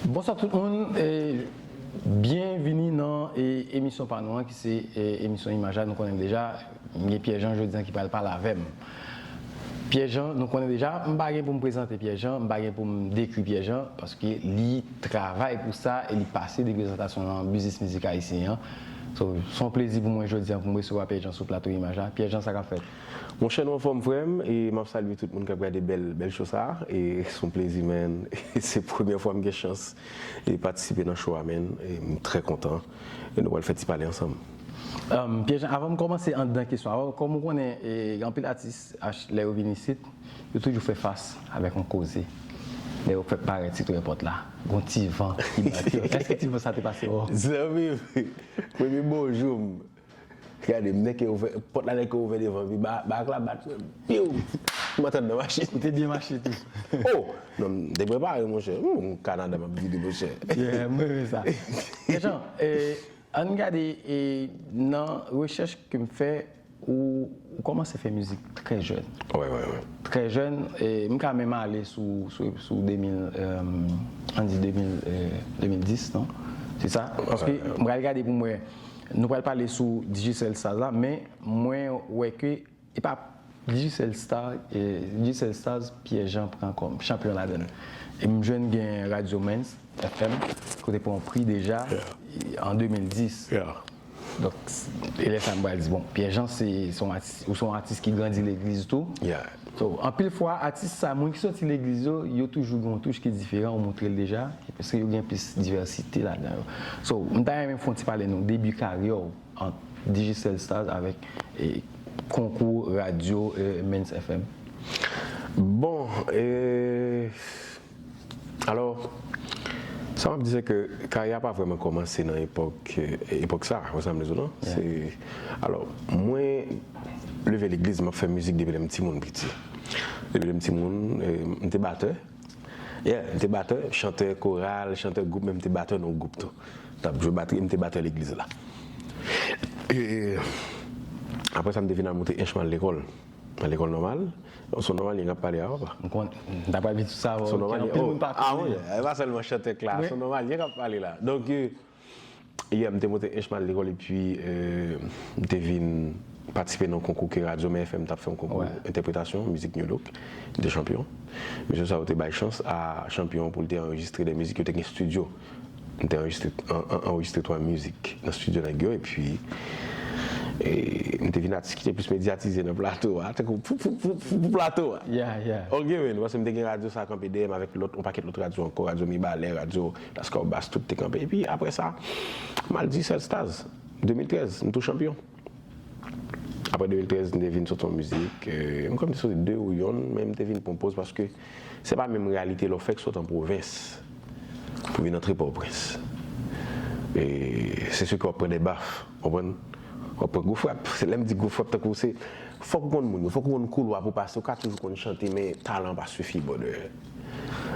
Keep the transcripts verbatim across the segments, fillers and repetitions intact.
Bonswa tout moun, e, byenvini nan, e, emisyon pa nou an, ki se, e, emisyon Imaj la, nou konnen l deja, m gen Pierre Jean jodi an ki pral pale avè m. Pierre Jean, nou konnen deja, m pa gen pou m prezante Pierre Jean, m pa gen pou m dekri Pierre Jean, paske li travay pou sa e li pase de prezantasyon nan biznis mizik ayisyen an. So, se yon plezi pou mwen jodi an pou m resevwa Pierre Jean sou plato Imaj la. Pierre Jean, sa k ap fèt? Monchè, nou anfòm, frè m, e m ap salye tout moun k ap gade bèl, bèl show sa a. E se yon plezi, man. Se premyè fwa m gen chans e patisipe nan show a, man. E m trè kontan. E nou pral fè ti pale ansanm. Um, Pierre Jean, avan m kòmanse anndan kesyon an, kòm ou konnen, e, gen anpil atis, ach-, lè yo vin isit, yo toujou fè fas avèk yon koze. Lè yo fèk parèt sou trepòt la, gon ti van ki bat yo. Èske ti van sa te pase w? Zanmi m, premye bonjou m, gade, m nèk ouvè, pòt la nèk ouvè devan, epi ba-, barak la bat mwen, piw! M antre nan machin. Ou te byen mache tou. Oh! Non, m te prepare, monchè. Hmm, Kanada, m ap vide, monchè. Yeah, mwen renmen sa. Pierre Jean, e, ann gade, e, nan rechèch ke m fè, ou, ou kòmanse fè mizik trè jèn. Wi, wi, wi. Trè jèn, e, m ka menm ale sou, sou, sou de mil, e, ann di de mil, e, de mil dis, non? Se sa? Paske m pral gade pou m wè, nou pral pale sou Digicel Stars la, men mwen wè ke e pa Digicel Star, e, Digicel Stars, Pierre Jean pran kòm chanpyon ladan l. E m jwenn gen radyo Mens F M, kote pran yon pri deja, e, an de mil dis. Donk, e lè sa m pral di, bon, Pierre Jean, se, se yon atis, ou se yon atis ki grandi legliz tou. So, anpil fwa, atis sa, moun ki soti legliz yo, yo toujou gen yon touch ki diferan, ou montre l deja, e paske yo gen plis divèsite ladan yo. So, m ta renmen fè yon ti pale nou, debi karyè w, ant Digicel Stars avèk, e, konkou radyo, e, Mens F M? Bon, e, alò, sa m ap di se ke karyè a pa vrèman kòmanse nan epòk, e, epòk sa, wè sa m vle di w lan. Se, alò, mwen leve legliz, m ap fè mizik depi lè m timoun piti. Depi lè m timoun, e, m te batè. Yeah, m te batè, chantè koral, chantè gwoup, men m te batè nan yon gwoup tou. T ap jwe batri, m te batè legliz la. E, apre sa, m te vin al monte ench, m al lekòl. Al lekòl nòmal. Se yon nòmalyen k ap pale a, papa. M konn, m ta pral di tout sa, se yon nòmalyen, anpil moun pa konnen. Ah, wi, e pa sèlman chantè k la, se yon nòmalyen k ap pale la. Donk, e, Yeah, m te monte ench, m al lekòl, epi, e, m te vin patisipe nan konkou ke radyo Mens F M t ap fè, yon konkou entèpretasyon mizik New Look. M te chanpyon. Mesye sa yo te bay chans a chanpyon an pou l te anrejistre de mizik, yo te gen estidyo. M te anrejistre, an, an, anrejistre twa mizik nan estidyo nèg yo, epi, e, m te vin atis ki te plis medyatize nan plato a, tankou pou, pou, pou, pou, pou plato a. Yeah, yeah. Ok, men, paske m te gen radyo sa kanpe dèyè m avèk lòt, yon pakèt lòt radyo ankò, radyo Mibalè, radyo Lascaubasse, tout te kanpe. Epi apre sa, m al Digicel Stars, de mil trèz, m tou chanpyon. Apre de mil trèz, m te vin sot yon mizik, e, m kwè m te soti de ou yonn, men m te vin pran poz paske se pa menm reyalite lè w fèk sot an pwovens pou vin antre Pòtoprens. E se si ke w ap pran de baf, w konprann? W ap pran gwo frap. Se lè m di gwo frap, tankou se Fòk ou konn moun yo, fòk ou konn koulwa pou pase, ou ka toujou konn chante, men talan pa sifi, brother.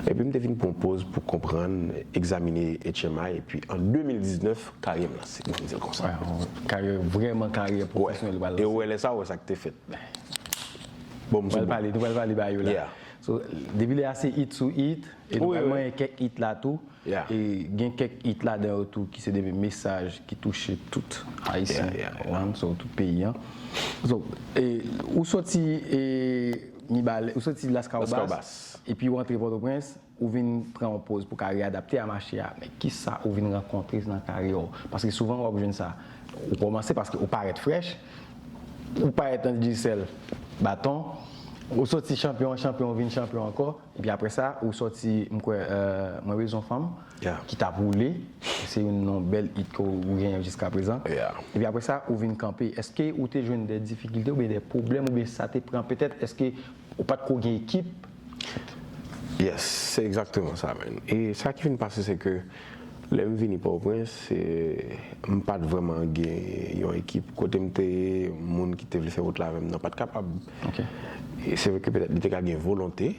Epi m te vin pran poz pou konprann, egzamine H M I, epi an de mil diznèf, karyè m lanse, ban m di l konsa. Wè, karyè, vrèman karyè pwofesyonèl ou pral lanse. E ou wè lè sa, ou wè sa k te fèt. Bon, m sou bon. Nou pral pale, nou pral pale ba yo la. Yeah. So, depi lè a se hit sou hit, e nou pral manyen kèk hit la tou. Yeah. E gen kèk hit ladan yo tou ki se de mesaj ki touche tout Ayisyen, yeah, yeah, yeah, ou konprann, so, tout peyi an. So, e, ou soti, e, Mibalè, ou soti Lascaubasse, Lascaubasse, epi ou antre Pòtoprens, ou vin pran yon poz pou ka reyadapte a mache a. Men kisa ou vin rankontre nan karyè w? Paske souvan w ap jwenn sa. Ou kòmanse paske ou parèt frèch, ou parèt nan Digicel, baton, ou soti chanpyon, chanpyon, ou vin chanpyon ankò. Epi apre sa, ou soti, m kwè, e, Mwen Bezwen Fanm, yeah, ki t ap woule. Se youn nan bèl hit ke w genyen jiska prezan. Yeah. Epi apre sa, ou vin kanpe. Èske ou te jwenn de difikilte oubyen de pwoblèm oubyen sa te pran petèt, èske ou pa t ko gen ekip? Yes, se egzakteman sa, man. E sa ki vin pase, se ke lè m vini Pòtoprens, e, m pa t vrèman gen yon ekip. Kote m te ye, moun ki te vle fè wout la avè m nan pa t kapab. Ok. E se vre ke petèt li te ka gen volonte,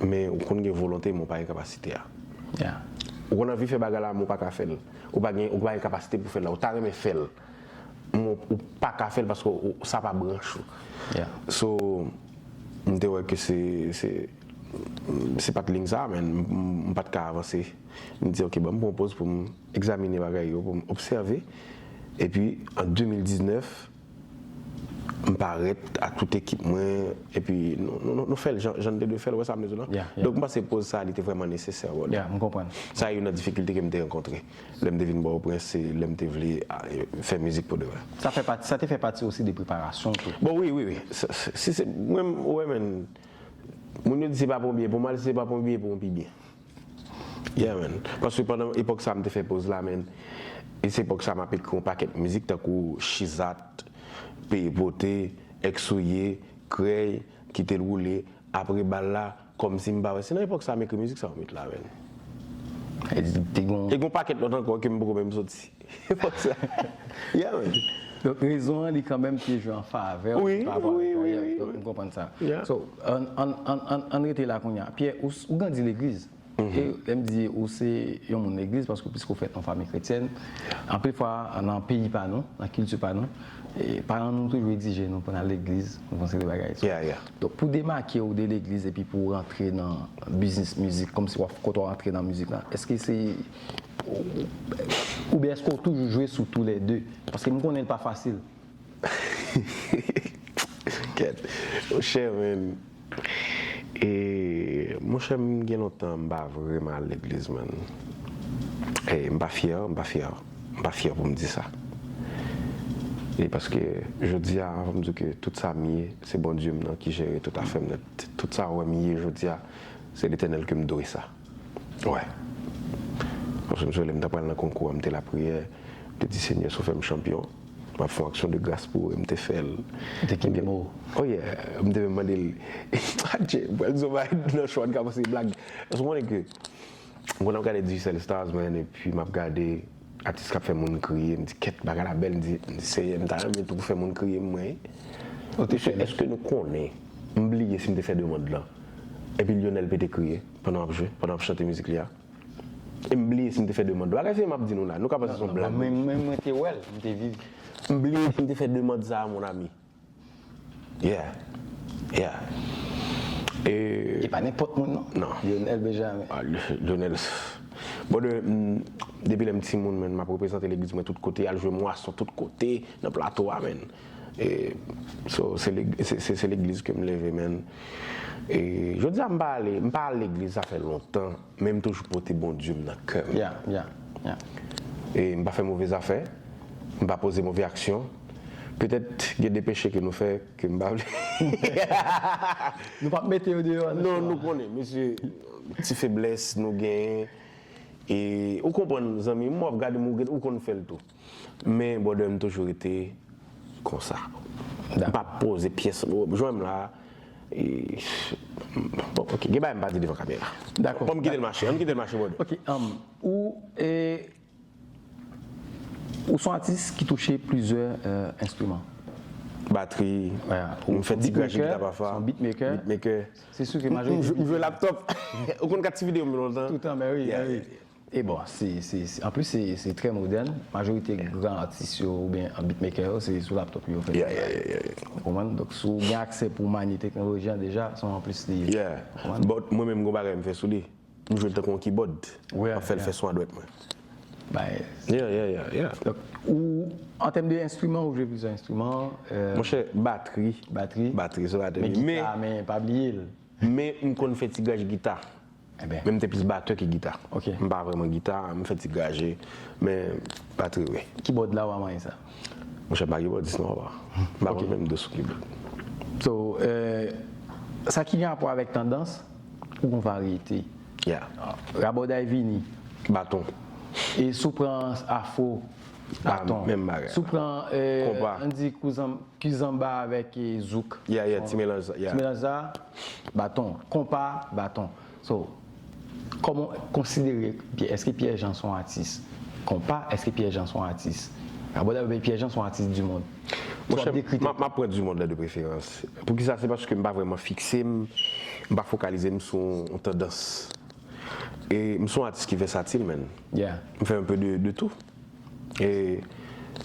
men ou konn gen volonte, men ou pa gen kapasite a. Yeah. Ou konn anvi fè bagay la, men ou pa ka fè l. Ou pa gen, ou pa gen kapasite pou fè l la. Ou ta renmen fè l. m, ou pa ka fè l paske ou, sa pa branch ou. Yeah. So, m te wè ke se, se, se pa t liy sa, men m, m, m pa t ka avanse. M di, ok, ban m pran yon poz pou m egzamine bagay yo, pou m obsève. Epi, an de mil diznèf, m parèt ak tout ekip mwen, epi nou, nou, nou, nou fè l jan, jan n te dwe fè l, ou wè sa m vle di w lan? Yeah, yeah. Donk, m panse poz sa, li te vrèman nesesè, brother. Yeah, m konpwen. Sa youn nan difikilte ke m te rankontre lè m te vin Pòtoprens, se lè m te vle a, fè mizik pou de vrè. Sa fè pati, sa te fè pati osi de preparasyon tou. Bon, wi, wi, wi. Sa, sa, si se, mwen, m wè, men, moun yo di se pa pou yon byen pou mal, si se pa pou yon byen pou yon pi byen. Yeah, man. Paske pandan epòk sa, m te fè poz la, men, e se epòk sa, m ap ekri yon pakèt mizik, tankou Chizat, Peye Pote, Èk Souye, Krèy, Kite l woule, Apre bal la, Kòmsi m pa wè. Se nan epòk sa, m ekri mizik sa, ou met la, men. E te gon... E gon pakèt lòt ankò ke m poko menm soti. Epòk sa. Yeah, man. Donk, rezon an, li kanmenm te jwe an favè Wi, pa rapò wi, avèk wi, karyè. wi. Donk, m konprann sa. Yeah. So, ann an, an, an, an rete la kounye a. Pierre, ou, ou grandi legliz. E lè m di ou se yon moun legliz, paske piske ou fèt nan fanmi kretyèn, anpil fwa nan peyi pa nou, nan kilti pa nou, e paran nou toujou egzije nou pou n al legliz, nou fè yon seri de bagay. So, Yeah, yeah. Donk, pou demake w de legliz epi pou w rantre nan biznis mizik, kòmsi w ap, kote w rantre nan mizik la, èske se, oubyen èske w toujou jwe sou toulède? Paske m konnen l pa fasil. Kèt. Monchè, man. E, monchè, m gen lontan m pa vrèman al legliz, man. E, m pa fyè, m pa fyè. M pa fyè pou m di sa. E paske, jodi a, fò m di ke tout sa m ye, se Bondye m nan ki jere tout afè m nan. Tout sa w wè m ye jodi a, se Letènèl ke m dwe sa. Wè. Paske m sonje lè m t ap pral nan konkou a, m te lapriyè, m te di, Senyè, si w fè m chanpyon, m ap fè yon aksyon de gras pou ou, e m te fè l. Ou te kenbe mo. Oh yeah, m te menm mande l, Adje, m pral di w bagay nan show a, n ka panse se blag. Paske w konnen ke, m konn ap gade Digicel Stars, man, epi m ap gade atis k ap fè moun kriye, m di, kèt, bagay la bèl, m di, m di, Senyè, m ta renmen tou pou fè moun kriye, mwen. Ou te fè l. Èske nou konnen, m bliye si m te fè demann lan. Epi Lionel pete kriye, pandan w ap jwe, pandan w ap chante mizik li a. E m bliye si m te fè demann. Bagay serye m ap di nou la. Nou ka panse se yon blag. Mwen, mwen, mwen te wè l, m te viv. M bliye si m te fè demann sa a, mon ami. Yeah. Yeah. E E pa nenpòt moun, non. Non. Lionel Benjamin. Ah, Lionel. Bon, de, mm, depi lè m timoun, man, m ap reprezante legliz mwen tout kote, al jwe mwason tout kote, nan plato a, man. E, so, se leg-, se, se, se legliz ke m leve, man. E, jodi a, m pa ale, m pa al legliz, sa fè lontan, men m toujou pote Bondye m nan kè m. Yeah, yeah, yeah. E m pa fè move zafè, m pa poze move aksyon. Petèt gen de peche ke nou fè ke m pa vle. Nou p ap mete yo deyò. Non, nou konnen, mesye, ti feblès nou genyen. E ou konprann, zanmi m, w ap gade m, ou gen, ou konn fè l tou. Men, brother, m toujou rete konsa. M pa poze pyès, jwenn m la. E, bon, ok, gen bagay m pa di devan kamera. Dakò. Bon, m kite l mache, ann kite l mache, brother. Ok, um, ou, e, ou se yon atis ki touche plizyè, euh, enstriman. Batri, Voilà. m fè ti graje Beatmaker, gita pafwa. Se yon beatmaker. Beatmaker. Se sou ke M, m, majorite m jwe laptop. Ou konn kat ti videyo m lontan? Tout tan, ben wi, Yeah, ben wi. Yeah, yeah. E bon, se, se, se, anplis, se, se trè modèn. Majorite gran atis yo oubyen beatmaker yo, se sou laptop yo fè. Yeah, yeah, yeah, yeah, yeah. Ou konprann? Donk, si w gen aksè pou w manye teknoloji an deja, se yon anplis li ye. Yeah. Ou konprann? But mwen menm, gon bagay m fè sou li. M jwe l tankou yon keyboard. Yeah, M ap fè l yeah. fè son a dwèt mwen. Bay. Yeah, yeah, yeah, yeah. Donk, ou, an tèm de enstriman, ou jwe plizyè enstriman? Euh, Monchè, batri. Batri. Batri, se batri. Men gita, men pa bliye l. Men m konn fè ti graj gita. Eben. Men m te plis batè ke gita. Ok. M pa vrèman gita, m fè ti graje. Men batri, wi. Kibòd la, w a manyen sa? Monchè, m pa kibòdis non, papa. M pa konn menm dous sou kibòd. So, euh, sa ki gen rapò avèk tandans, ou gon varyete. Yeah. Rabòday vini. Baton. E si w pran afro, Ah, baton. Menm bagay. Si w pran, euh, Konpa. Ann di kouzan-, kizanba avèk, eh, zouk. Yeah, yeah, ti melanj sa, yeah. Ti melanj sa, baton. Konpa, baton. So, kòman w konsidere Pierre, èske Pierre Jean se yon atis konpa? Èske Pierre Jean se yon atis rabòday oubyen Pierre Jean se yon atis du monde? Si w ap Monchè, dekri m ap, m ap pran du monde la de preferans. Poukisa? Se paske m pa vrèman fikse m, m pa fokalize m sou yon tandans. E m se yon atis ki vèsatil, man. Yeah. M fè un peu de, de tout. E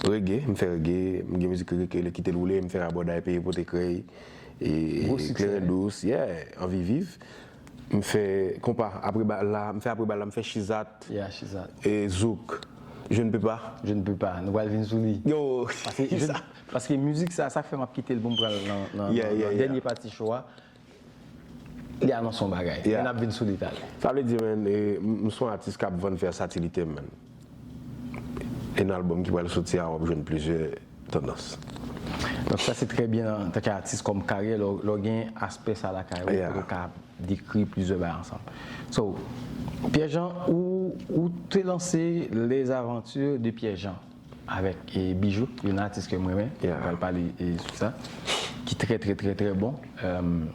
Reggae, m fè reggae, m gen mizik reggae ki rele Kite l woule, m fè Rabòday, Peye pote krèy, e, Gwo siksè. Kleren dous, yeah, Anvi viv. M fè konpa, apre bal la, m fè apre bal la, m fè Chizat, Yeah, Chizat. E, Zouk. Je ne peux pas. Je ne peux pas. Nou pral vin sou li. Yo, Paske, je, sa. Paske mizik sa, sa fè m ap kite l pou m pral nan, nan, Yeah, nan, yeah, nan yeah. dènye pati show a. Li anonse yon bagay. Yeah. Men n ap vin sou li talè. Sa vle di, man, e, m, m se yon atis k ap vann vèsatilite m, man. E nan albòm ki pral soti a, w ap jwenn plizyè tandans. Donk, sa se trè byen antanke atis kòm karyè, lè w, lè w gen aspè sa lakay ou, Yeah. pou w ka dekri plizyè bagay ansanm. So, Pierre Jean, ou, ou te lanse Les Aventures de Pierre Jean avèk, e, Bijou, yon atis ke mwen renmen, Yeah. m pral pale, e, sou sa, ki trè, trè, trè, trè bon. Euh,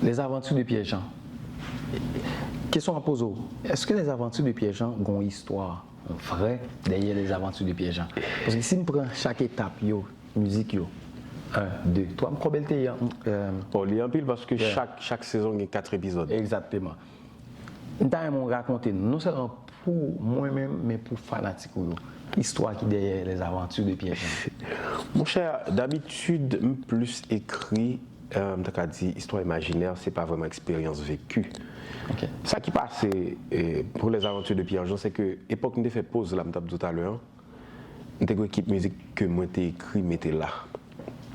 Les Aventures de Pierre Jean. Kesyon an poze w, èske Les Aventures de Pierre Jean gon istwa vrè dèyè Les Aventures de Pierre Jean? Paske si m pran chak etap yo, mizik yo, en, de, twa, m konbyen l te ye an, euh, Oh, li anpil paske Yeah. chak, chak sezon gen kat epizòd. Egzakteman. M ta renmen w rakonte nou, non sèlman pou mwen menm, men pou fanatik ou yo, istwa ki dèyè Les Aventures de Pierre Jean. Monchè, dabitid, m plis ekri, euh, m ta ka di, istwa imajinè, se pa vrèman eksperyans veki. Ok. Sa ki pase, e, pou Les Aventures de Pierre Jean, se ke epòk m te fè poz la, m t ap di w talè an, m te gen ekip mizik ke mwen te ekri mete la.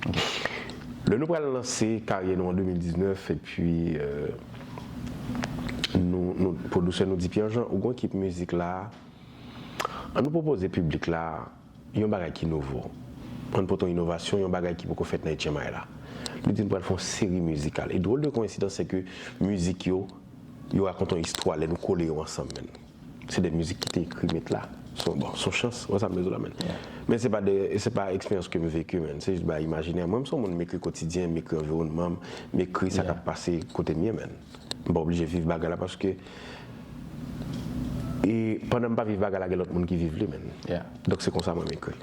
Ok. Lè nou pral lanse karyè nou an de mil diznèf, epi, euh, nou, nou, pwodisè nou di, Pierre Jean, ou gon ekip mizik la, ann nou pwopoze piblik la yon bagay ki nouvo. Ann pote yon inovasyon, yon bagay ki poko fèt nan etyenm la. Li di n pral fè yon seri mizikal. E dwòl de koyensidans, se ke mizik yo, yo rakonte yon istwa lè nou kole yo ansanm, man. Se de mizik ki te ekri met la. Son, bon, son chans, wè sa m bezwen la, man. Yeah. Men se pa de, se pa eksperyans ke m veki, man. Se jis bagay imajinè. Mwen, m se yon moun, m ekri kotidyen, m ekri anviwònman m, m ekri sa k ap Yeah. pase kote m ye, man. M pa oblije viv bagay la paske, e, pandan m pa viv bagay la, gen lòt moun ki viv li, man. Yeah. Donk, se konsa mwen m ekri.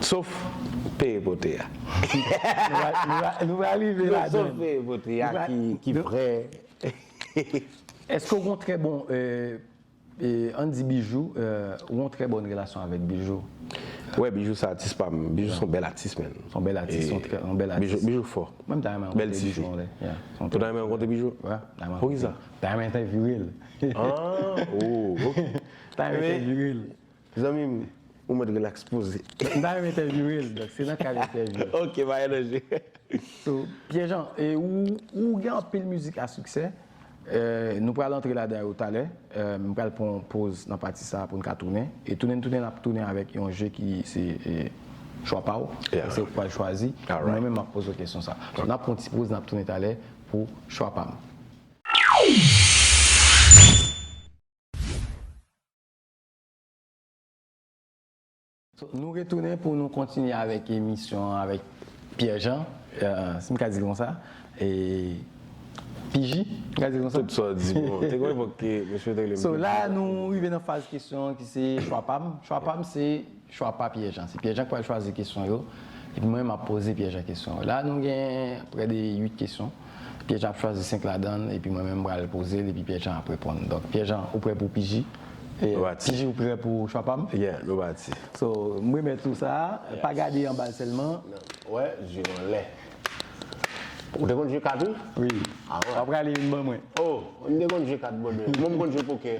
Sof peye pote a. Nou va, nou va, nou va rive ladan. Sof peye pote a Nou va, ki, ki nou vrè. Èske w gon trè bon, euh, e, ann di Bijou, euh, ou gon trè bòn relasyon avèk Bijou? Wè, Bijou se atis pa m. Bijou se yon bèl atis, man. Se yon bèl atis, se yon trè, yon bèl atis. Bijou, Bijou fò. Mwen, m ta renmen Bèl renkontre tifi. Bijou, anlè. Yeah, se yon Ou ta renmen renkontre Bijou? Wè, ta renmen Poukisa? Ta renmen entèvyouwe l. Ah, oh, ok. Ta renmen Men, entèvyouwe l. Zanmi m, ou mèt relax, poze. M ta renmen entèvyouwe l, donk se nan kad entèvyou. Ok, pa gen danje. So, Pierre Jean, e ou, ou gen anpil mizik a siksè. Euh, nou pral antre ladan yo talè. Euh, m pral pran yon poz nan pati sa pou n ka tounen. E tounen n tounen, n ap tounen avèk yon je ki se, e, chwa pa w. Yeah. Se ou k pral chwazi. Alright. Mwen menm, m ap poze w kesyon sa. So, n ap pran yon ti poz, n ap tounen talè pou chwa pa m. So, nou retounen pou nou kontinye avèk emisyon an avèk Pierre Jean. Euh, si m ka di l konsa, e, P J, m ka di l konsa. Tout sa w di, bon. Te gen yon epòk ke mesye te rele m So, P J. La, nou rive nan faz kesyon ki se chwa pa m. Chwa pa m, se chwa pa Pierre Jean. Se Pierre Jean ki pral chwazi kesyon yo. Epi mwen, m ap poze Pierre Jean kesyon yo. La, nou gen prè de uit kesyon. Pierre Jean ap chwazi senk ladan l, epi mwen menm, m pral poze l, epi Pierre Jean ap reponn. Donk, Pierre Jean, ou prè pou P J? E, Nou pati. P J, ou prè pou chwa pa m? Yeah, nou pati. So, m remèt ou sa. Yeah. Pa gade anba l sèlman. Wè, je w anlè. Ou te konn jwe kat, wi? Wi. Ah, wè. W ap rale youn ban mwen. Oh, m te konn jwe kat, brother. Mwen, m konn jwe pokè.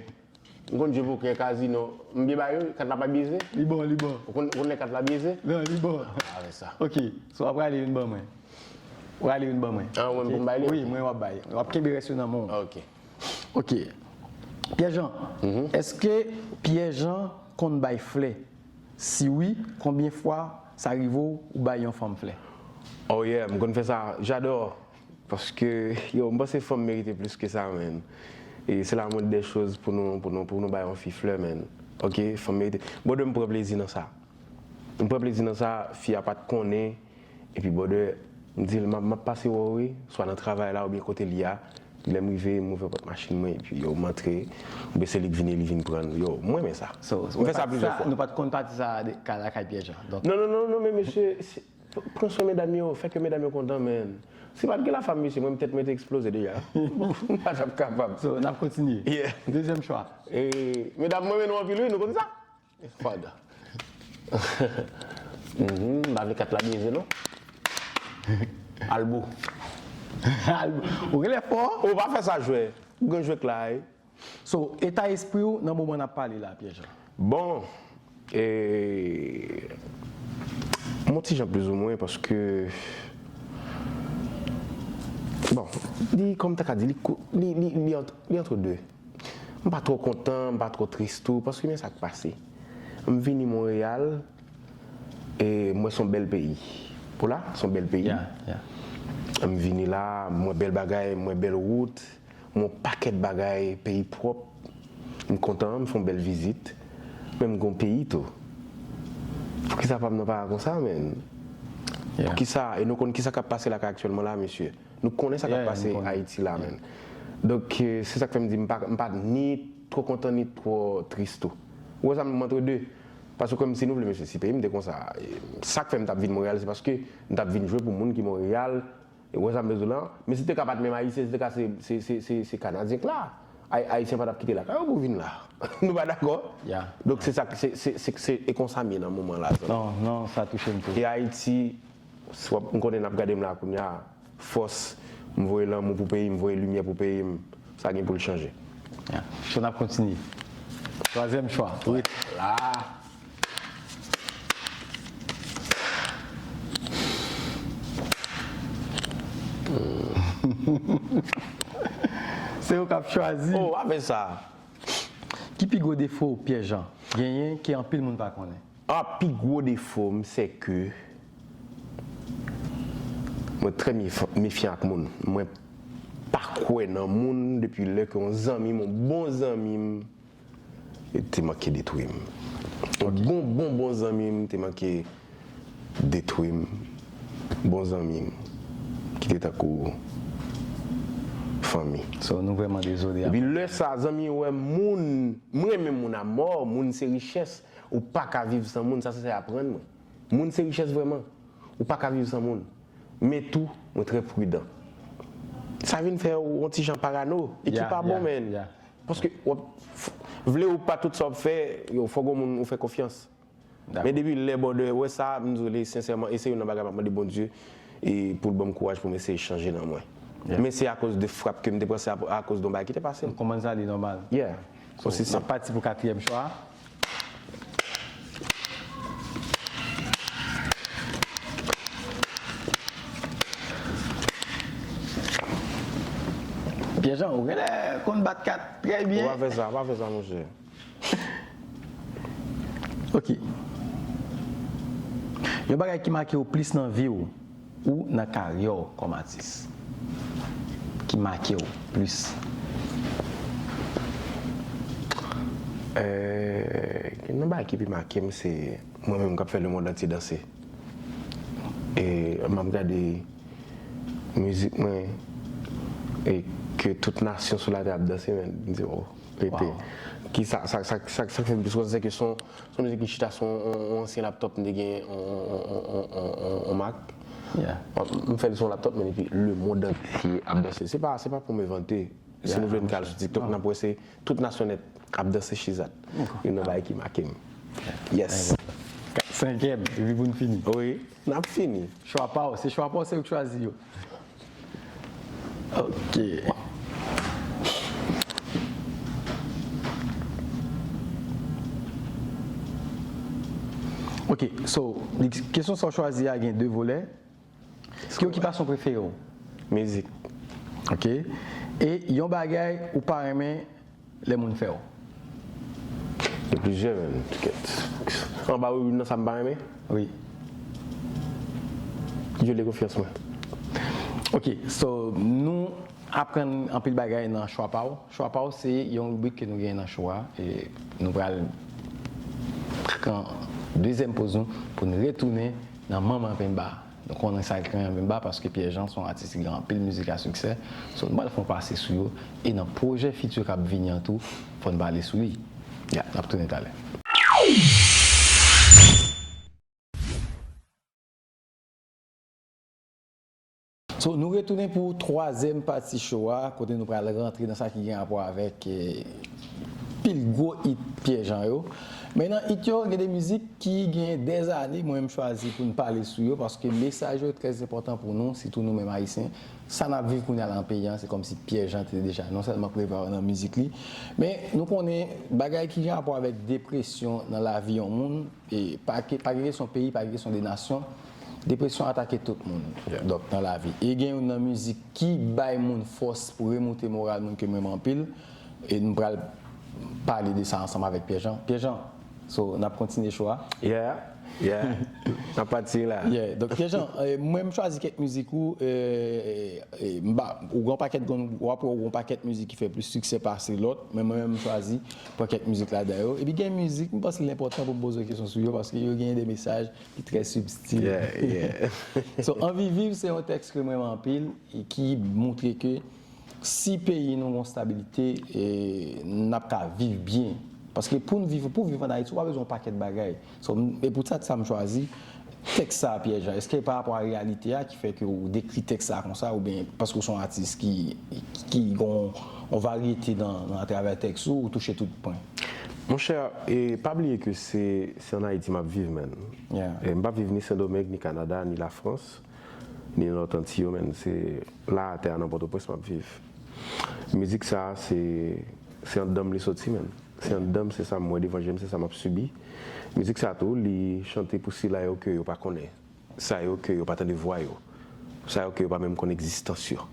M konn jwe pokè, kazino. M byen ba yo, kat la pa byen jwe? Li bon, li bon. Ou konn, ou konn lè kat la byen jwe? Non, li bon. Ah, avè sa. Ok, so w ap rale youn ban mwen. W rale youn ban mwen. Ah, mwen pou m bay li? Wi, mwen w ap bay. W ap kenbe rès yo nan men w. Ah, ok. Ok. Pierre Jean, Mhm. èske Pierre Jean konn bay flè? Si wi, konbyen fwa sa rive w ou bay yon fanm flè? Oh yeah, m konn fè sa. J'adore. Paske, yo, m panse fanm merite plis ke sa, man. E c'est la moindre des choses pou nou, pou nou, pou nou bay yon fi flè, man. Ok, fanm merite. Brother, m pran plezi nan sa. M pran plezi nan sa, fi a pa t konnen. Epi, brother, m di l, m ap, m ap pase wè w, wi, swa nan travay la oubyen kote l ye a. Lè m rive, m ouvè pòt machin mwen, epi, yo, m antre. Oubyen se li k vini, li vin pran. Yo, m renmen sa. So, M fè sa plizyè fwa. Nou pa t konn pati sa a de, ka lakay Pierre Jean. Donk Non, non, non, non, men mesye, se, P-, pran swen medam yo, fè ke medam yo kontan, man. Si pa t gen lafanm, mesye, mwen, tèt mwen te eksploze deja. M pa t ap kapab. So, n ap kontinye. Yeah. Dezyèm chwa. E, medam, mwen renmen nou anpil, wi, nou konn sa? Fada. Mhm, m pa vle kat la byeze non. Albou. Albou. Ou genlè fò. Ou pa fè sa jwè. Ou gen jwè k la, wi. So, eta espri w nan moman n ap pale la, Pierre Jean? Bon, e, m on ti jan plizoumwen paske, bon, li, kòm ta ka di, li, kou- li, li, li ant- li antre de. M pa twò kontan, m pa twò tris tou, paske men sa k pase. M vini Monreyal, e m wè se yon bèl peyi. Pou la, se yon bèl peyi. Yeah, yeah. M vini la, m wè bèl bagay, m wè bèl wout, m wè yon pakèt bagay, peyi pwòp. M kontan, m fè yon bèl vizit. Men m gen yon peyi tou. Poukisa pa m nan pa konsa, menn? Yeah. Poukisa? E nou konn kisa k ap pase la aktyèlman la, mesye. Nou konnen sa k ap pase Ayiti la, menn. Donk, eh, se sa k fè m di m pa, m pa ni twò kontan ni twò tris tou. Ou wè sa, m antre de. Paske kòmsi nou vle, mesye, si peyi m te konsa, eh, sa k fè m t ap vin Monreyal, se paske m t ap vin jwe pou moun ki Monreyal. E ou wè sa m bezwen la? Men si te ka pa t menm Ayisyen, si te ka se, se, se, se, se Kanadyen k la. Ay, Ayisyen pa t ap kite lakay yo pou vin la. Nou pa dakò? Donk, se sa, se, se, se, se, e konsa m ye nan moman la, zanmi. Non, non, sa touche m tou. E Ayiti, si w ap, m konnen n ap gade m la kounye a, fòs, m voye lanmou pou peyi m, voye limyè pou peyi m, sa gen pou l chanje. Yeah. So, n ap kontinye. Twazyèm chwa. Wi. La. Se ou k ap chwazi. Oh, pa fè sa. Ki pi gwo defo Pierre Jean genyen ke anpil moun pa konnen? Ah, pi gwo defo m, se ke mwen trè mef- mefyan ak moun. Mwen pa kwè nan moun depi lè ke yon zanmi m, yon bon zanmi m, te manke detwi m. Yon bon, bon, bon zanmi m te manke detwi m. Bon zanmi m, ki te tankou fanmi. So, nou vrèman dezole. Epi lè sa, zanmi yo wè moun, mwen renmen moun a mò, moun se richès. Ou pa ka viv san moun, sa se sa y aprann mwen. Moun se richès vrèman. Ou pa ka viv san moun. Men tou, mwen trè pridan. Sa vin fè w yon ti jan parano, e ki pa bon, menn. Paske w ap, vle ou pa, tout sa w ap fè, yo, fòk yon moun ou fè konfyans. Men depi lè bòdè wè sa, m di w, sensèman, e se youn nan bagay m ap mande Bondye, e pou l ban m kouraj pou m eseye chanje nan mwen. Men se akoz de frap ke m te pran, se ap- akoz de yon bagay ki te pase m. Kòmanse ale nòmal. Yeah. So, osi n ap pati pou katriyèm chwa a. Pierre Jean, ou genlè konn bat kat trè byen. Ou pa fè sa, pa fè sa, monchè. Ok. Yon bagay ki make w plis nan vi w, ou nan karyè w kòm atis? Ki make w plis? Euh, gen yon bagay ki pi make m, se mwen menm k ap fè lemonn antye danse. E m ap gade mizik mwen, e ke tout nasyon sou latè ap danse, men m di, oh, rete. Ki sa, sa, sa, sa, sa k fè m plis kontan, se ke son, son mizik ki chita sou yon, yon, yon ansyen laptòp, m te gen yon, yon, yon, yon, yon, yon, yon Mac. M fè l sou yon laptòp, men epi lemonn antye ap danse. Se pa, se pa pou m vante. Si nou vle, n ka al sou TikTok, n ap wè se tout nasyon nèt ap danse chizat. Youn nan bagay ki make m. Yes. Kat, senkyèm, epi pou n fini. Wi, n ap fini. Chwa pa w, se chwa pa w, se ou k chwazi yo. Ok. Ok, so, li- kesyon sa w chwazi a gen de volè. Ki okipasyon prefere w? Mizik. Ok. E yon bagay ou pa renmen lè moun fè w? Gen plizyè, menn. Kèt. Anba wi, nan sa m pa renmen? Wi. Vyole konfyans mwen. Ok, so, nou aprann anpil bagay nan chwa pa w. Chwa pa w se yon ribrik ke nou genyen nan show a. E nou pral pran dezyèm poz nou pou n retounen nan Manman Penba. Nou konnen sa k rele Manman Penba paske Pierre Jean se yon atis ki gen anpil mizik a siksè. So, nou pral fè yon pase sou yo. E nan pwojè fiti k ap vini an tou, fò n pale sou li. Ya, n ap tounen talè. So, nou retounen pou twazyèm pati show a, kote nou pral rantre nan sa ki gen rapò avèk, eh, pil gwo hit Pierre Jean yo. Men nan it yo, gen de mizik ki gen dèzane mwen menm chwazi pou n pale sou yo, paske mesaj yo trè enpòtan pou nou, sitou nou menm Ayisyen. Sa n ap viv kounye a la nan peyi a, se kòmsi Pierre Jean te deja non sèlman prevwa yo nan mizik li, men nou konnen bagay ki gen rapò avèk depresyon nan lavi yon moun, e pa ke, pa gen kesyon peyi, pa gen kesyon de nasyon, depresyon atake tout moun. Donk, nan lavi. E gen youn nan mizik ki bay moun fòs pou remoute moral moun ke m renmen anpil, e nou pral pale de sa ansanm avèk Pierre Jean. Pierre Jean, so, n ap kontinye cho a. Yeah, yeah. N ap pati la. Yeah. Donk, Pierre Jean, eh, mwen m chwazi kèk mizik ou, eh, eh, m ba, ou gen yon pakèt, w ap wè ou gen yon pakèt mizik ki fè plis siksè pase lòt, men mwen menm m chwazi pran kèk mizik ladan yo. Epi gen mizik, m panse l enpòtan pou m poze w kesyon sou yo, paske yo gen de mesaj ki trè sibtil. Yeah, yeah. So, Anvi Viv se yon tèks ke m renmen anpil, e ki montre ke si peyi nou gon stabilite, e, n ap ka viv byen. Paske pou n viv, pou viv an Ayiti, ou pa bezwen yon pakèt bagay. So, m- e pou sa, sa m chwazi tèks sa a, Pierre Jean. Èske pa rapò a reyalite a ki fè ke ou dekri tèks sa a konsa, oubyen paske ou se yon atis ki, ki gon yon varyete nan, nan atravè tèks ou, ou touche tout pwen? Monchè, e pa bliye ke se se an Ayiti m ap viv, man. Yeah. E m p ap viv ni Sendomeng, ni Kanada, ni Lafrans, ni nan lòt Anti yo, man. Se la atè a nan Pòtoprens m ap viv. Mizik sa a, se se anndan m li soti, man. Se anndan m, se sa m wè devan je m, se sa m ap sibi. Mizik sa a tou, li chante pou sila yo ke yo pa konnen. Sa yo ke yo pa tande vwa yo. Sa yo ke yo pa menm konn egzistans yo.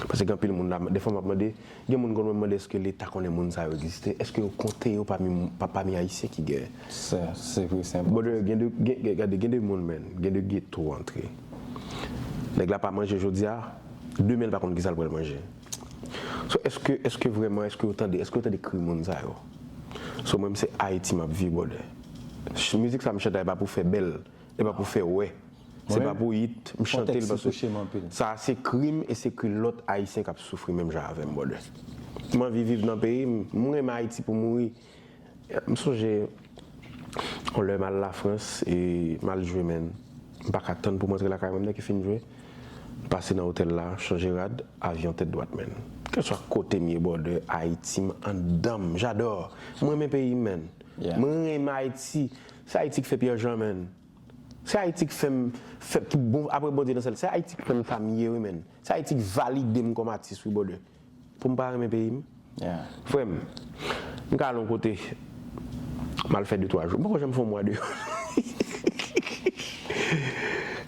Paske gen anpil moun la, defwa m ap mande, gen moun konn mande èske Leta konnen moun sa yo egziste, èske yo konte yo pami, pa- pami Ayisyen ki gen. Se, se vre, se enpòtan. Brother, gen de, gen, gen- gade, gen de moun, man, gen de geto antre. Nèg la pa manje jodi a, demen l pa konn kisa l pral manje. So, èske, èske vrèman, èske yo tande, èske yo tande kri moun sa yo? So, mwen, m se Ayiti m ap viv, brother. Ch- Mizik sa m chante a, e pa pou fè bèl, e pa pou fè wè. Se Mwen pa pou hit, m chante l kontèks yo paske touche m anpil. Sa a se kri m e se kri lòt Ayisyen k ap soufri menm jan avè m, brother. M anvi viv nan peyi m, m renmen Ayiti pou mouri. M sonje yon lè m al Lafrans e m al jwe, man. M pa ka tann pou m rantre lakay mwen, m nèk fin jwe. M pase nan otèl la, chanje rad, avyon tèt dwat, man. Kèlswa kote m ye, brother, Ayiti m anndan m, j'adore. M renmen peyi m, man. Yeah. M renmen Ayiti. Se Ayiti k fè Pierre Jean, man. Se Ayiti k fè m, fè, ki bon, apre Bondye nan syèl, se Ayiti k fè m sa m ye, wi, man. Se Ayiti k valide m kòm atis, wi, brother. Pou m pa renmen peyi m. Yeah. Frè m, m ka al yon kote, m al fè de twa jou. M poko janm fè yon mwa deyò.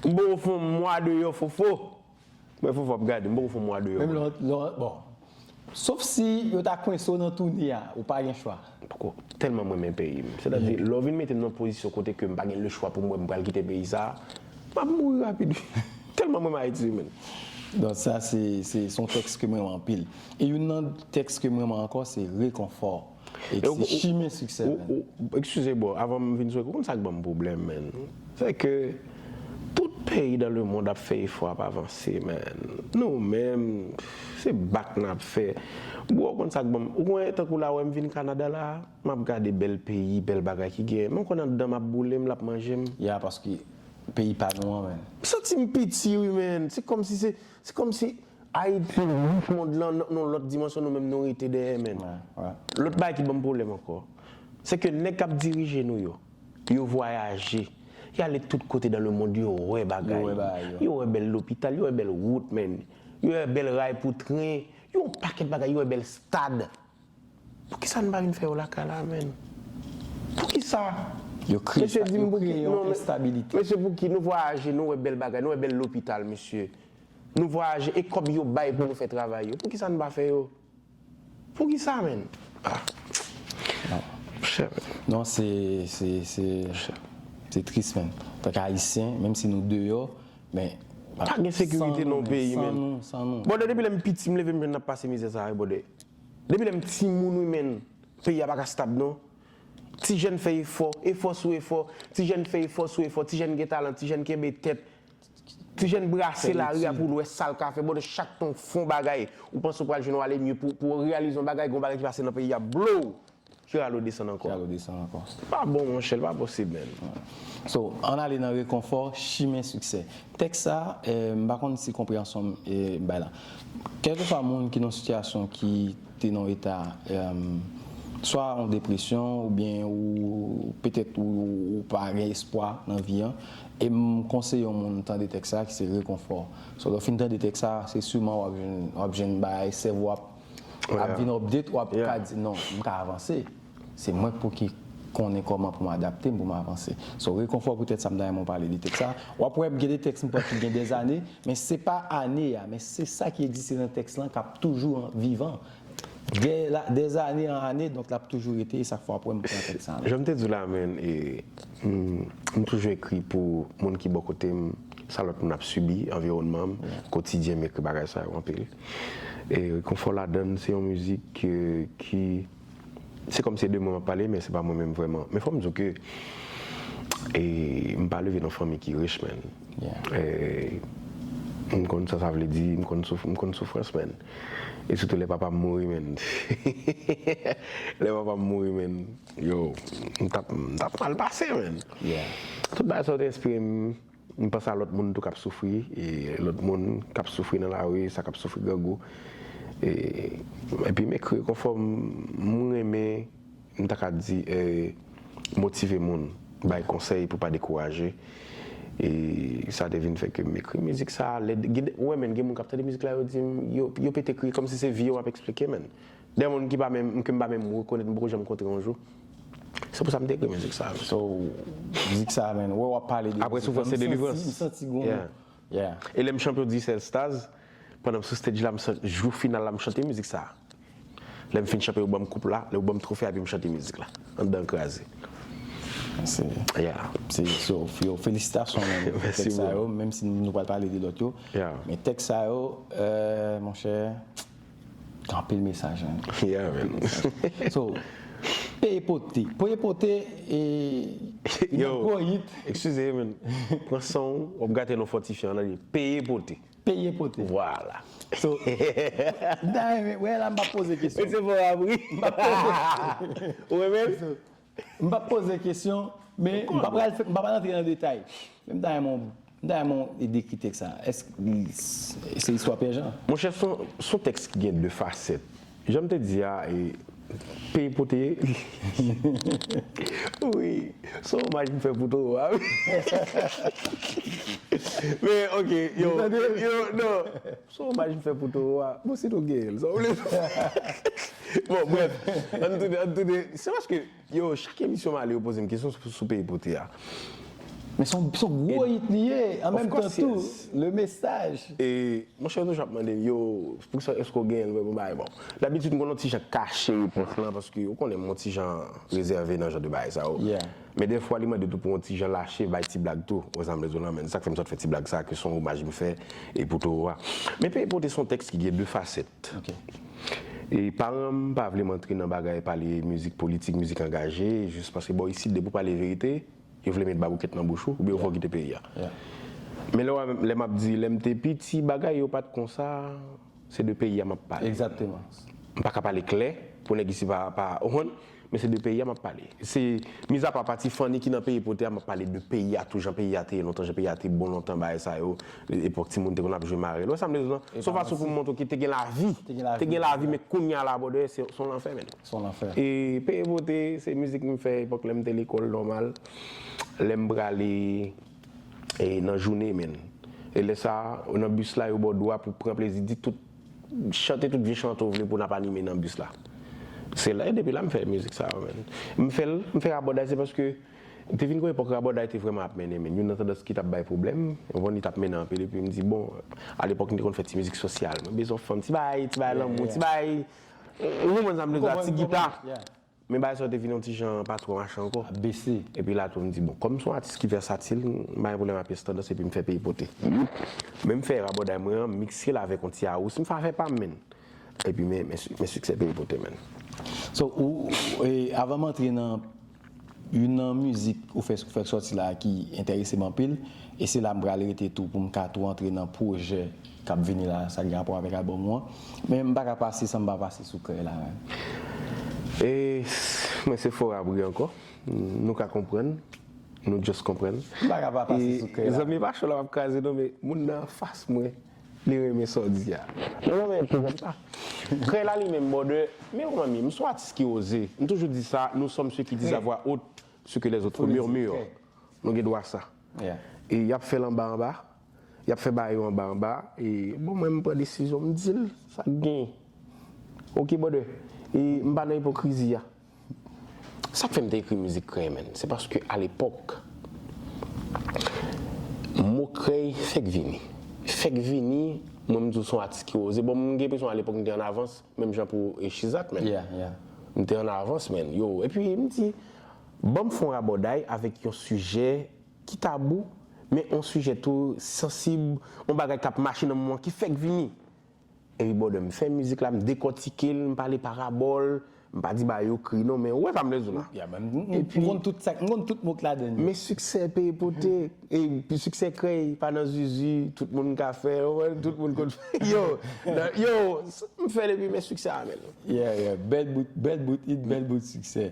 M poko fè yon mwa deyò, Fofo. Mwen, Fofo ap gade, m poko fè yon mwa deyò. Menm lè, lè, bon. Sof si yo ta kwense w nan toune a, ou pa gen chwa. Poko, tèlman m renmen peyi m. Sètadi, lè w vin mete m nan pozisyon kote ke m pa gen lechwa pou m wè m pral kite peyi sa a, m ap mouri rapid. Tèlman m renmen Ayiti, man. Donk sa se, se, se yon tèks ke mwen renmen anpil. E youn nan tèks ke mwen renmen ankò se Rekonfò. E E ou- se ou- Chimen Siksè, ou- man. ou- Eskize, bro, avan m vin sou, ou konn sa k ban m pwoblèm, man? Se ke tout peyi dans le monde ap fè efò ap avanse, man. Nou menm, se bak n ap fè. Bro, ou konn sa k ban m, ou konn tankou la wè m vin Kanada la, m ap gade bèl peyi, bèl bagay ki gen. Men ou konn anndan m ap boule m, l ap manje m. Ya, paske peyi pa nou an, man. M santi m piti, wi, man. Se kòmsi se, se kòmsi Ayiti, mond lan, nan yon lòt dimansyon, nou menm nou rete dèyè, man. Wè, wè. Lòt bagay ki ban m pwoblèm ankò, se ke nèg k ap dirije nou yo, yo vwayaje, y ale tout kote dans le monde, yo wè bagay. Yo wè bagay yo. Yo wè bèl lopital, yo wè bèl wout, man. Yo wè bèl ray pou tren, yo wè yon pakèt bagay, yo wè bèl stad. Poukisa n pa vin fè yo lakay la, man? Poukisa? Yo kreye Mesye, sa- di m yo pou ki- kreye yon non, men- enstabilite. Mesye, pou ki nou vwayaje, nou wè bèl bagay, nou wè bèl lopital, mesye. Nou vwayaje e kòb yo bay pou nou fè travay yo. Poukisa n pa fè yo? Poukisa, man? Ah. Chè, man. Non, se, se, se, se tris, man. Antanke Ayisyen, menm si nou deyò, men Pa gen sekirite san nou, nan peyi, san man. Nou, san nou. Bòdè, depi lè m piti, m leve m jwenn n ap pase mizè sa a, bòdè. Depi lè m timoun, wi, man. Peyi a pa ka stab, non. Ti jèn fè efò, efò sou efò. Ti jèn fè efò sou efò. Ti jèn gen talan, ti jèn kenbe tèt. Ti jèn brase lari a pou l wè sa l ka fè. Bòdè, chak tan w fè yon bagay, ou panse w pral jwenn yon ale mye pou, pou w reyalize yon bagay, gen yon bagay ki pase nan peyi a, blow! Ki rale w desann ankò. Ki rale w desann ankò. Pa bon, monchè, l pa posib, man. So, ann ale nan Rekonfò, Chimen Siksè. Tèks sa, eh, m pa konn si konpreyansyon m, eh, bay la. Kèlkeswa moun ki nan sitiyasyon ki te nan eta, eh, Swa yon depresyon, oubyen ou petèt ou, ou pa gen espwa nan vi an. E m konseye yon moun tande tèks sa ki se Rekonfò. So, lè w fin tande tèks sa, se siman w ap jwenn, w ap jwenn bagay, sèvo w ap, ap vin update, w ap ka di, "Non, m ka avanse. Se mwen pou ki konnen kòman pou m adapte m, pou m avanse." So, Rekonfò poutèt sa m ta renmen w pale de tèks sa. W ap wè m gen de tèks m pran ki gen dèzane, men se pa ane a, men se sa ki egziste nan tèks lan k ap toujou an- vivan. Dè la, dèzane an ane, donk l ap toujou rete, e sa k fè w ap wè m pran tèks sa la. Jan m te di w la, men, e, m, m toujou ekri pou moun ki bò kote m, sa lòt moun ap sibi, anviwònman m, kotidyen m, ekri bagay sa yo anpil. E Rekonfò ladan l, se yon mizik ki, ki, se kòmsi de mwen m ap pale, men se pa mwen menm vrèman. Men fò m di w ke, e, m pa leve nan fanmi ki rich, men. E, m konn sa sa vle di, m konn souf, m konn soufrans, men. E sitou lè papa m mouri, men. Lè papa m mouri, men, yo, m t ap, m t ap mal pase, men. Tout bagay sa yo te enspire m, m panse a lòt moun tou k ap soufri, e lòt moun k ap soufri nan lari, sa k ap soufri grangou. E, epi m ekri Rekonfò, m renmen, m ta ka di, e, motive moun, bay konsèy pou pa dekouraje. E sa te vin fè ke m ekri mizik sa. Lè, gen de, ou wè, men, gen moun k ap tande mizik la, yo di m, yo, yo pete kriye, kòmsi se vi yo m ap eksplike, men. Dè moun ki pa menm, ke m pa menm rekonèt, m poko janm kontre yon jou. Se pou sa m te ekri mizik sa. So, mizik sa, men, wè w ap pale de. Apre Soufrans e Delivrans. M santi, m santi gon. Yeah. E lè m chante Disèl Staz, pandan m sou stage la, m santi, jou final la, m chante mizik sa. Lè m fin chante, yo ban m koup la, lè yo ban m twofe a, epi m chante mizik la. Anndan kraze. Se, yeah. Se, so, yo, felisitasyon, men, pou tèks sa yo, menm si nou pral pale de lòt yo. Men tèks sa yo, euh, monchè, gen anpil mesaj, men. Yeah, man. So, Peye Pote. Peye Pote, e, yon gwo hit. Eskize, men. Pran san w, w ap gate non fòtifyan an, li Peye Pote. Peye pote. Vwala. So, m ta renmen, wè la m p ap poze kesyon. Mesye fò w ap ri. M p ap poze. Ou renmen l? M p ap poze kesyon, men m pa pral fè, m pa pral antre nan detay. Men m ta renmen, m ta renmen w dekri tèks sa. Èske li, se istwa Pè Jan? Monchè, se yon, se yon tèks ki gen de fasèt. Jan m te di a, e, Peye pote. Wi, se yon omaj m fè pou Toro a, wi. Men, ok, yo, yo, non. Se yon omaj m fè pou Toro a. Bon, si nou genyen l, sa w vle. Bon, brèf, ann tounen, ann tounen. Se paske, yo, chak emisyon m ale, yo poze m kesyon sou, sou Peye pote a. Men se yon, se yon gwo hit li ye, an menm tan tou, le mesaj. E, monchè, yo toujou ap mande m, yo, poukisa, èske w genyen l, mwen, bon, bagay, bon. Dabitid, m konn yon ti jan kache repons lan, paske ou konnen m yon ti jan rezève nan jan de bagay sa yo. Men dèfwa, li mande tou pou yon ti jan lache, bay ti blag tou, ou wè sa m vle di w lan, men sa k fè m sot fè ti blag sa, ke se yon omaj m fè, e pou Toro a. Men Peye pote se yon tèks ki gen de fasèt. E paran m pa vle m antre nan bagay pale mizik politik, mizik angaje, jis paske bò isit, depi w pale verite, yo vle met baboukèt nan bouch ou, oubyen yo fè w kite peyi a. Men lè w a, lè m ap di, lè m te piti, bagay yo pa t konsa, se de peyi a m ap pale. Egzakteman. M pa ka pale klè, pou nèg isi pa, pa, ou konprann? Men se de peyi a m ap pale. Se, mizapa pati funny ki nan Peye pote a, m ap pale de peyi a tou, jan peyi a te ye lontan, jan peyi a te bon lontan, bagay sa yo, epòk timoun te konn ap jwe marèl. Ou wè sa m vle di w lan? Se yon fason pou m montre w ke te gen lavi. Te gen lavi, men kounye a la, bòdè, se, se yon lanfè, men. Se yon lanfè. E Peye pote, se mizik m fè epòk lè m te lekòl nòmal. Lè m prale, e, nan jounen, men. E lè sa, nan bis la, yo ba w dwa pou pran plezi, di tout, chante tout vye chante w vle pou n ap anime nan bis la. Se la, e depi la m fè mizik sa yo, men. M fè l, m fè rabòday, se paske te vin gon epòk rabòday te vrèman ap mennen, men. Youn nan tandans ki t ap bay pwoblèm, ou konprann, li t ap mennen anpil, epi m di, bon, alepòk m te konn fè ti mizik sosyal, mwen bezwen fanm, ti bagay, ti bagay lanmou, ti bagay, ou konprann sa m vle di w la, ti gita. Men bagay sa yo te vin yon ti jan pa twò mache ankò. Ap bese. Epi la tou m di, bon, kòm m se yon atis ki vèsatil, m pa gen pwoblèm ak pyès tandans epi m fè Peye pote. Men m fè rabòday mwen an, m mikse l avèk yon ti arous, m fè afè pa m, men. Epi men, men, men siksè Peye pote, men. So, ou, e, avan m antre nan youn nan mizik ou fè, ou fè sòti la ki enterese m anpil, e se la m pral rete tou pou m ka tou antre nan pwojè k ap vini la, sa gen rapò avèk albòm ou an. Men m pa ka pase san m pa pase sou Krèy la menm. E mwen se Fò Rabri ankò. Nou ka konprann. Nou just konprann. M pa ka pa pase sou Krèy la. Zanmi pa cho la m ap kraze non, men moun nan anfas mwen. Li renmen sa w di a. Non, non, men pwoblèm sa. Krèy la li menm, brother, men kòman m ye? M se yon atis ki oze. M toujou di sa, nous sommes ceux qui disent à voix haute ce que les autres murmurent. Nou gen dwa sa. E y ap fè l anba anba. Y ap fè bagay yo anba anba. E bon, mwen, m pran desizyon, m di l sa k genyen. Ok, brother. E m pa nan ipokrizi a. Sa k fè m te ekri mizik krèy, menn, se paske alepòk, mo krèy fèk vini. Fèk vini, mwen, m di w se yon atis ki oze. Bon, m gen enpresyon alepòk m te an avans, menm jan pou Shizat, menn. M te an avans, menn. Yo, epi m di, ban m fè yon rabòday avèk yon sijè ki tabou, men yon sijè tou sansib, yon bagay k ap mache nan moman ki fèk vini. Epi, brother, m fè mizik la, m dekòtike l, m pale parabòl, m pa di bagay yo kri non, men ou wè sa m vle di w la. Epi, m konn tout sa, m konn tout mo k ladan l yo. Men siksè peye pote, epi siksè krèy, pa nan zuzu, tout moun ka fè, ou wè, tout moun konn fè. Yo, yo, m fè l epi men siksè a, menn. Yeah, yeah, bèl bout, bèl bout it, bèl bout siksè.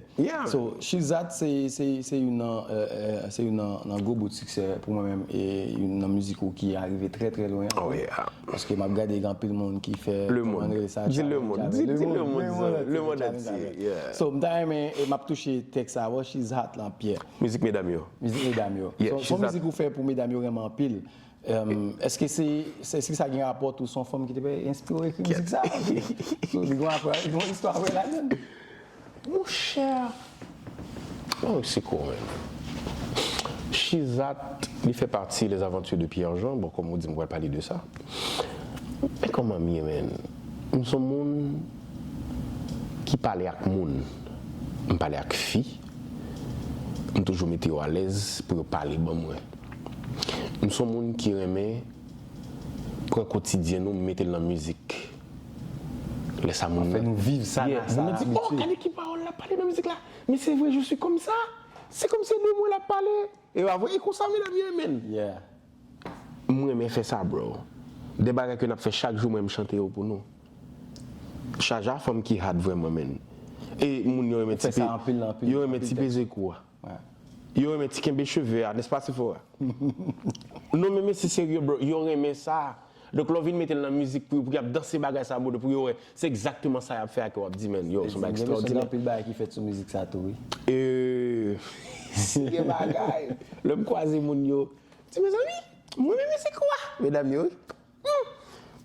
So, Shizat se, se, se youn nan, euh, se youn nan, nan gwo bout siksè pou mwen menm e youn nan mizik ou ki arive trè, trè lwen ankò. Paske m ap gade gen anpil moun ki fè, kòman rele sa, challenge avè l. Di lemonn, di lemonn, lemonn antye. So, m ta renmen, e m ap touche tèks sa avè w, Shizat lan, Pierre. Mizik medam yo. Mizik medam yo. Se yon mizik ou fè pou medam yo renmen anpil. Èske se, èske sa gen rapò tou, se yon fanm ki te enspire w ekri mizik sa? So, li gen rapò, li gen yon istwa vre ladan l? Monchè, oh, se kò menm. Shizat, li fè pati Les Aventures de Pierre Jean. Bon, kòm ou di, m pral pale de sa. Men kòman m ye, menn? M se yon moun ki pale ak moun. M pale ak fi. M toujou mete yo alèz pou yo pale ban mwen. M se yon moun ki renmen pran kotidyen nou, m mete l nan mizik. Lè sa moun nan. Fè nou viv sa, yeah, sa moun di, oh, gade ki pawòl l ap pale nan mizik la. Men se vre, je suis comme ça. Se kòmsi de mwen l ap pale. E pa vre, e konsa medam yo ye, menn. M renmen fè sa, bro. De bagay ke n ap fè chak jou, mwen, m chante yo pou nou. Chaja fanm ki hard vrèman, menn. E moun yo renmen ti pe, yo renmen ti peze kou a. Yo renmen ti kenbe cheve a, nèspa Sephora? Non, men mesye serye, bro, yo renmen sa. Donk, lè w vin mete l nan mizik pou yo, pou y ap danse bagay sa, bro, pou yo wè, se egzakteman sa y ap fè ak yo, w ap di, menn, yo, se yon bagay ekstraòdinè. Gen anpil bagay ki fèt sou mizik sa tou, wi. Euh, si gen bagay, lè m kwaze moun yo, di, mezanmi, mwen menm se kwa? Medam yo, wi. Hmm,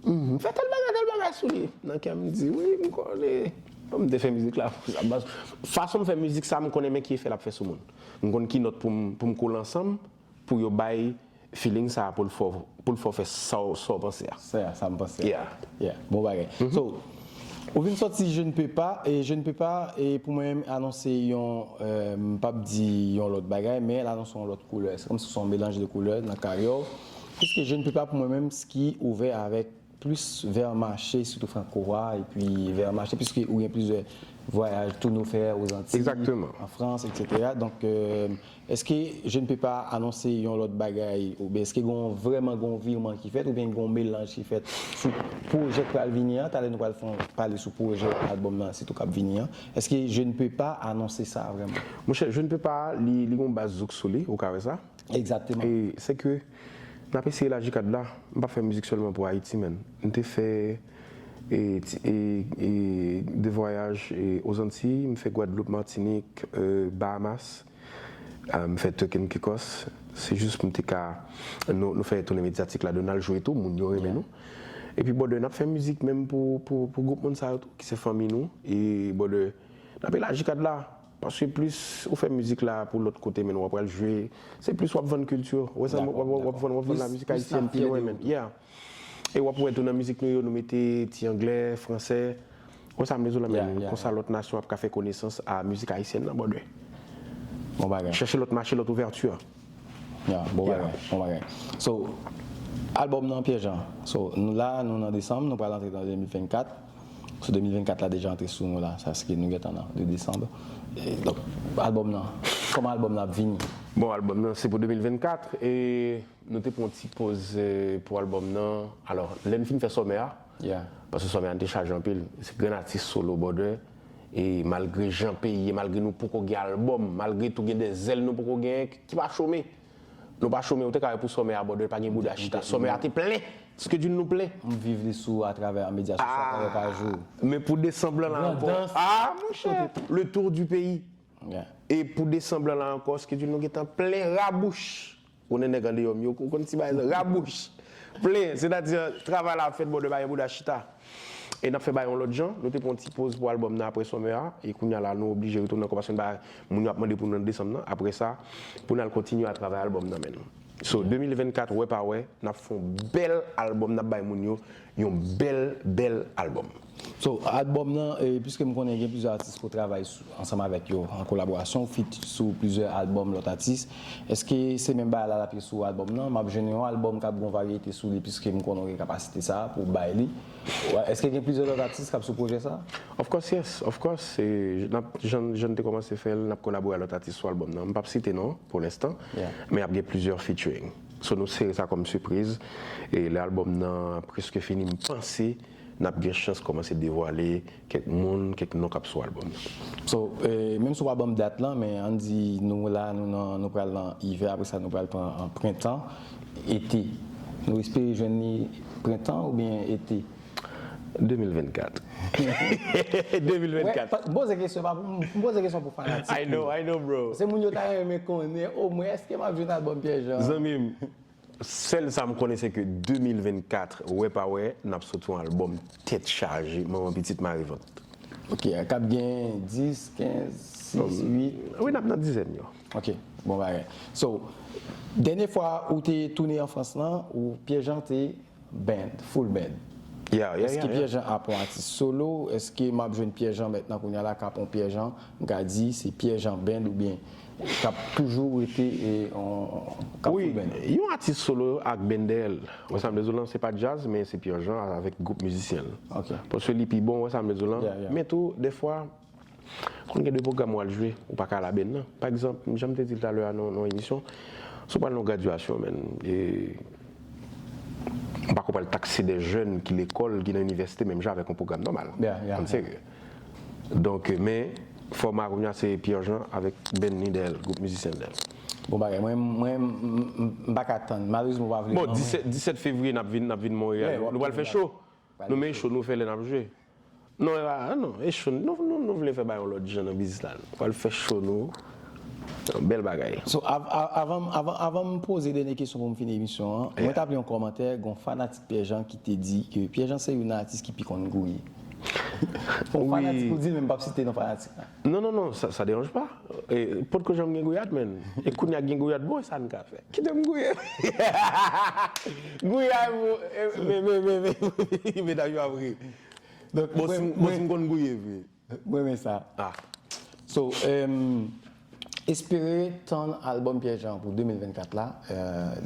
hmm, fè tèl bagay, tèl bagay sou li. Nan kè m, m di, wi, m konnen. Bon, m te fè mizik la pou sa. Baz, fason m fè mizik sa, m konnen men ki efè l ap fè sou moun. M konn ki nòt pou m, pou m kole ansanm, pou yo bay feeling sa pou l fè w, pou l fè w fè sa w, sa w panse a. Sa, sa m panse a. Yeah. Yeah, bon bagay. So, ou vin sòti Je ne peux pas, e Je ne peux pas, e pou mwen menm, anonse yon, euh, m p ap di yon lòt bagay, men l anonse yon lòt koulè. Se kòmsi se yon melanj de koulè nan karyè w. Piske Je ne peux pas pou mwen menm, ki ouvè avèk plis vè mache, sitou franko a, epi vè mache, piske ou gen plizyè vwayaj, toune ou fè Ozantiy, an Frans, etsetera. Donk, euh, èske Je ne peux pas anonse yon lòt bagay, oubyen èske gen vrèman gen yon virman ki fèt, oubyen gen yon melanj ki fèt sou pwojè k pral vini an? Talè nou pral fè yon pale sou pwojè albòm nan, sitou k ap vini an. Èske Je ne peux pas anonse sa vrèman? Monchè, Je ne peux pas, li, li gen yon baz zouk sou li, ou ka wè sa? Egzakteman. E se ke n ap eseye laji kad la. M p ap fè mizik sèlman pou Ayiti, menn. M te fè e, ti- e, e, de vwayaj e, Ozantiy, m fè Gwadloup, Matinik, e, Bahamas, a, m fè Turk and Caicos. Se jis pou m te ka, nou, nou fè tounen medyatik la, nou al jwe tou, moun yo renmen nou. Epi, brother, n ap fè mizik menm pou, pou, pou gwoup moun sa yo tou, ki se fanmi nou. E, brother, n ap elaji kad la. Paske plis ou fè mizik la pou lòt kote, men w ap pral jwe, se plis w ap vann kilti w. Ou wè sa, w ap, w ap, w ap vann, w ap vann lamizik ayisyèn pi lwen, men. Yeah. E w ap wè tou nan mizik nou yo, nou mete ti anglè, fransè. Ou wè sa m vle di w la, men. Konsa lòt nasyon ap ka fè konesans a mizik ayisyèn nan, brother. Bon bagay. Chèche lòt mache, lòt ouvèti. Yeah, bon bagay, bon bagay. So, albòm nan, Pierre Jean. So, nou la, nou nan desanm, nou pral antre nan de mil vennkat. So, de mil vennkat la deja antre sou nou la, sa se ke nou gentan nan de desanm. E, donk, albòm nan, kòman albòm nan ap vini? Bon, albòm nan, se pou de mil vennkat, e nou te pran yon ti poz, e, pou albòm nan. Alò, lè n fin fè Sòmè a, paske Sòmè a, n te chaje anpil. Se grenn atis solo, brother. E malgre jan peyi ye, malgre nou poko gen albòm, malgre tou gen de zèl nou poko genyen, ki pa chome. Nou pa chome, ou te ka wè pou Sòmè a, brother, pa gen bouda chita. Sòmè a te plen. Schedule nou plen. M viv li sou, atravè medya sosyo, atravè paj ou. Men pou desanm lan la ankò. Grandans. Ah, monchè, le tour du pays. Yeah. E pou desanm lan la ankò, schedule nou gentan plen rabouch. Ou konnen nèg andeyò m yo, ou konn ti bagay sa, rabouch. Plen, sètadi, travay la ap fèt bò de bagay bouda chita. E n ap fè bagay yon lòt jan. Nou te pran yon ti poz pou albòm nan apre sòmè a. E kounye a la, nou oblije retounen ankò paske n pa, moun yo ap mande pou nou nan desanm nan. Apre sa, pou n al kontinye a travay albòm nan, menn. So, de mil vennkat, wè pa wè, n ap fè yon bèl albòm, n ap bay moun yo yon bèl, bèl albòm. So, albòm nan, e, piske m konnen gen plizyè atis ke w travay sou, ansanm avèk yo, an kolaborasyon, w feat sou plizyè albòm lòt atis. Èske se menm bagay la l ap ye sou albòm nan? M ap jwenn yon albòm k ap gen yon varyete sou li, piske m konnen w gen kapasite sa a pou w bay li. Wè, èske gen plizyè lòt atis k ap sou pwojè sa a? Of course, yes, of course. E, n ap, jan, jan n te kòmanse fè l, n ap kolabore ak lòt atis sou albòm nan. M p ap site non pou lenstan, men ap gen plizyè featuring. So, nou sere sa kòm sipriz. E lè albòm nan prèske fini, m panse n ap gen chans kòmanse devwale kèk moun, kèk non k ap sou albòm nan. So, eh, menm si w pa ban m dat lan, men ann di nou la, nou nan, nou pral nan ivè, apre sa nou pral pran, eh, prentan, ete. Nou espere jwenn li prentan oubyen ete? De mil vennkat. De mil vennkat. Wè, pa, m poze kesyon, pa pou, m poze kesyon pou fanatik. I know, I know, bro. Se moun yo ta renmen konnen, omwen, èske m ap jwenn albòm Pierre Jean? Zanmi m, sèl sa m konnen, se ke de mil vennkat, wè pa wè, n ap soti yon albòm tèt chaje, manman pitit mare vant. Ok, k ap gen dis, kenz, sis, uit. Wi, n ap nan dizèn yo. Ok, bon bagay. So, dènye fwa ou te tounen an Frans lan, ou Pierre Jean te band, full band. Yeah, yeah, yeah. Èske Pierre Jean ap yon atis solo? Èske m ap jwenn Pierre Jean mentnan kounye a la k ap yon Pierre Jean, m ka di se Pierre Jean band oubyen k ap toujou rete, e, on, k ap full band? Wi, yon atis solo ak band dèyè l. Wè sa m vle di w lan, se pa djaz, men se Pierre Jean avèk gwoup mizisyen l. Ok. Paske li pi bon, wè sa m vle di w lan. Yeah, yeah. Men tou, dèfwa, konn gen de pwogram w al jwe, ou pa ka al a band nan. Pa egzanp, jan m te di l talè a nan, nan yon emisyon, si w pral nan yon gradyasyon, menn, e, m pa kwè w pral takse de jèn ki lekòl, ki nan inivèsite, menm jan avèk yon pwogram nòmal. Yeah, yeah, yeah. Ann serye. Donk, men, fòma kounye a se Pierre Jean avèk band ni dèyè l, gwoup mizisyen dèyè l. Bon bagay, mwen, mwen, m, m, m pa ka tann. Malerezman, w pa vle ban mwen. Bon, disèt, disèt fevriye, n ap vin, n ap vin Monreyal. Nou pral fè cho. Nou men cho, nou fè lè n ap jwe. Non, e pa, non, e cho, nou, nou, nou vle fè bagay yon lòt jan nan biznis la. Nou pral fè cho nou. Bèl bagay. So, av-, av-, avan, avan, avan m poze dènye kesyon pou m fini emisyon an, mwen t ap li yon kòmantè, gon fanatik Pierre Jean ki te di ke Pierre Jean se youn nan atis ki pi konn gouye. Yon fanatik ou di, men m p ap site non fanatik la. Non, non, non, sa, sa dérange pas. E, potko janm gen gouyad, menn. E kounye a gen gouyad, bon, e sa n ka fè? Kite m gouye. Gouye a, bon, e, men, men, men, men, medam yo ap ri. Donk, bon, si m konn gouye vre. Mwen renmen sa. Ah. So, em, espere tann albòm Pierre Jean pou de mil vennkat la. Eh,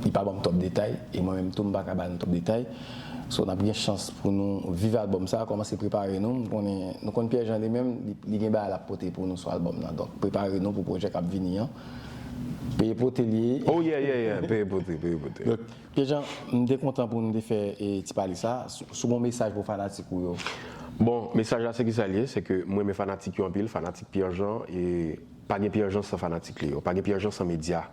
li pa ban m twòp detay, e mwen menm tou, m pa ka ba nou twòp detay. So, n ap gen chans pou nou viv albòm sa, kòmanse prepare nou. M konnen, nou konn Pierre Jean li menm, li, li gen bagay l ap pote pou nou sou albòm nan. Donk, prepare nou pou pwojè k ap vini an. Peye pote li ye. Oh, yeah, yeah, yeah. Peye pote, peye pote. Donk, Pierre Jean, m te kontan pou nou te fè, e, ti pale sa. Si, si w gen yon mesaj pou fanatik ou yo. Bon, mesaj la se kisa l ye, se ke mwen renmen fanatik yo anpil, fanatik Pierre Jean, e pa gen Pierre Jean san fanatik li yo, pa gen Pierre Jean san medya.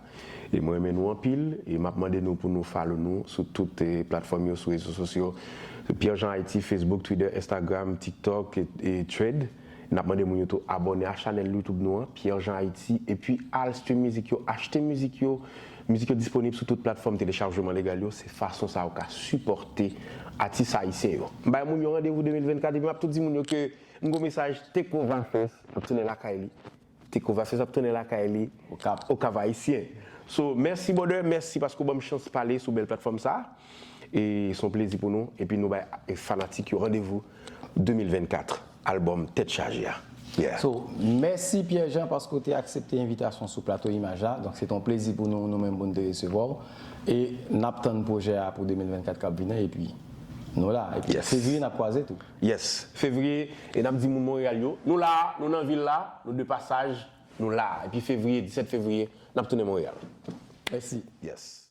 E mwen renmen nou anpil, e m ap mande nou pou nou follow nou sou tout, e, platfòm yo, sou rezo sosyo. Pierre Jean Haïti, Facebook, Twitter, Instagram, TikTok, e, e Thread. N ap mande moun yo tou abòne a chanèl YouTube nou an, Pierre Jean Haïti, epi al stream mizik yo, achte mizik yo. Mizik yo disponib sou tout platfòm telechajman legal yo, se fason sa ou ka sipòte atis ayisyen yo. M bay moun yo randevou de mil vennkat, epi m ap tou di moun yo ke m gon mesaj, Take Over Fest ap tounen lakay li. Take Over Fest ap tounen lakay li, Okap. Okap Ayisyen. So, mèsi, brother, mèsi paske w ban m chans pale sou bèl platfòm sa. E se yon plezi pou nou. Epi nou bay, e, fanatik yo randevou de mil vennkat, albòm Tèt Chaje a. Yeah. So, mèsi Pierre Jean paske w te aksepte envitasyon sou plato Imaj la. Donk, se te yon plezi pou nou, nou menm, pou n te resevwa w. E n ap tann pwojè a pou de mil vennkat k ap vini an, epi nou la. Epi fevriye, n ap kwaze tou. Yes. Fevriye, e n ap di moun Monreyal yo, nou la, nou nan vil la, nou de pasaj, nou la. Epi fevriye, disèt fevriye, n ap tounen Monreyal. Mèsi. Yes.